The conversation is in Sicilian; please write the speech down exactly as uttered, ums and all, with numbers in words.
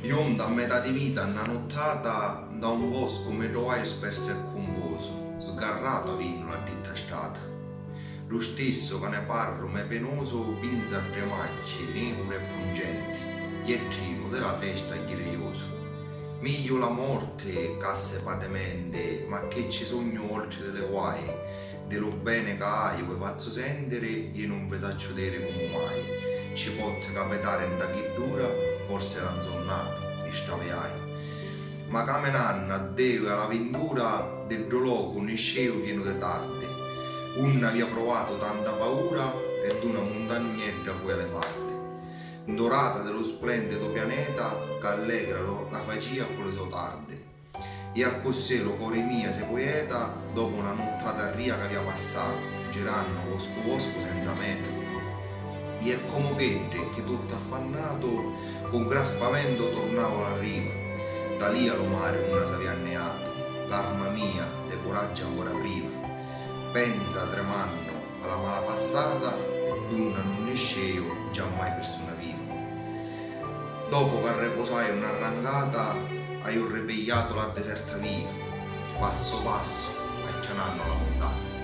Junta a metà di vita, nna nuttata, nda un voscu mi truvai spersu e cumpusu, sgarratu avinnu la dritta strata. Lu stissu ca ne parru m'è penusu, pinzu a ddi macchi nìcuri e pungenti, iè trimu di la testa ghireusu. Migliu la morti ca sse patimenti, ma che ci sugnu oltri di li guai, di lu beni ca haiu vi fazzu sentiri, iè nun vi sacciu diri comu mai. Ci potti capitari nta chidd'ura, forsi era nzunnatu, nni staviai. Ma caminannu a Deu e a la vintura, di ddu locu nisceu chienu di tardi, unni avia pruvatu tanta paura e d'una muntagnedda fui elevardi, ndurata di lu splendidu pianeta ca allegra lu- la facia cu li so tardi. E accussì lu cori mia si puieta, dopu na nuttata ria c'avia passatu, girannu voscu voscu senza meta. E comu cheddi chi tuttu affannatu, cu gran spaventu turnau a la riva, talia lu mari unni s'avia anniatu, l'arma mia di curaggiu ancora priva. Penza, trimannu, a la mala passata, d'unni nun nisceu giammai pirsuna viva. Dopu c'arripusaiu nna rangata, haiu ripigliatu la diserta via, passu passu, acchianannu la muntata.